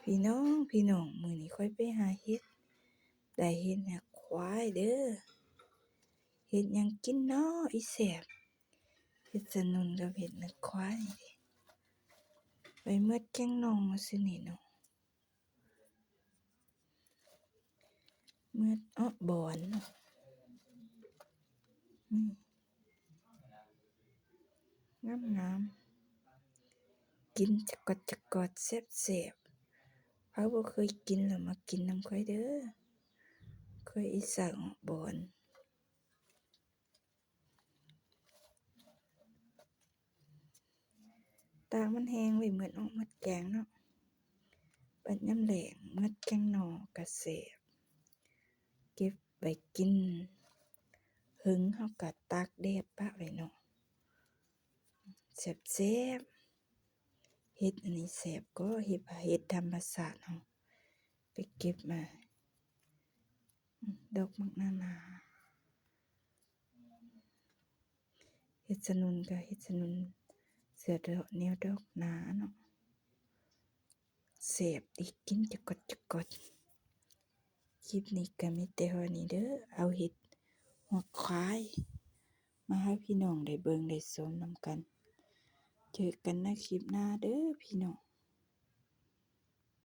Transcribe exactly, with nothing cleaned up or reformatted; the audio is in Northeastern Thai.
พี่น้อง พี่น้อง มื้อนี้ข้อยไปหาเห็ด ได้เห็ดหน้าควายเด้อ เห็ดหยังกินน้อ อีแซ่บ เห็ดสะหนุนกับเห็ดหน้าควายนี่เด้ ไปเมิดแกงหน่อซื่อนี่เนาะ เมิด อ้อ บอนเนาะ นี่ งามๆ กินจะกอดจะกอด แซ่บๆ ไผบ่เคยกินแล้วมากินนำข้อยเด้อ ข้อยอีสานอ้อบอน ตากมันแห้งไว้เมิดอ้อเมิดแกงเนาะ บัดยามแล้งเมิดแกงหน่อก็แซ่บ เก็บไว้กิน เหิงเฮาก็ตากแดดปะไว้เนาะ แซ่บๆ เห็ดอันนี้แซ่บกว่า เห็ด เห็ดธรรมชาติเฮา ไปเก็บมา ดอกบักหนาๆ เห็ดสะหนุนก็เห็ดสะหนุน เสือดอก แนวดอกหนาเนาะ แซ่บดี กินจะกอดจะกอด คลิปนี้ก็มีแต่เท่านี้เด้อ เอาเห็ดหน้าควาย มาให้พี่น้องได้เบิ่งได้ชมนำกัน เจอกันในคลิปหน้าเด้อพี่น้อง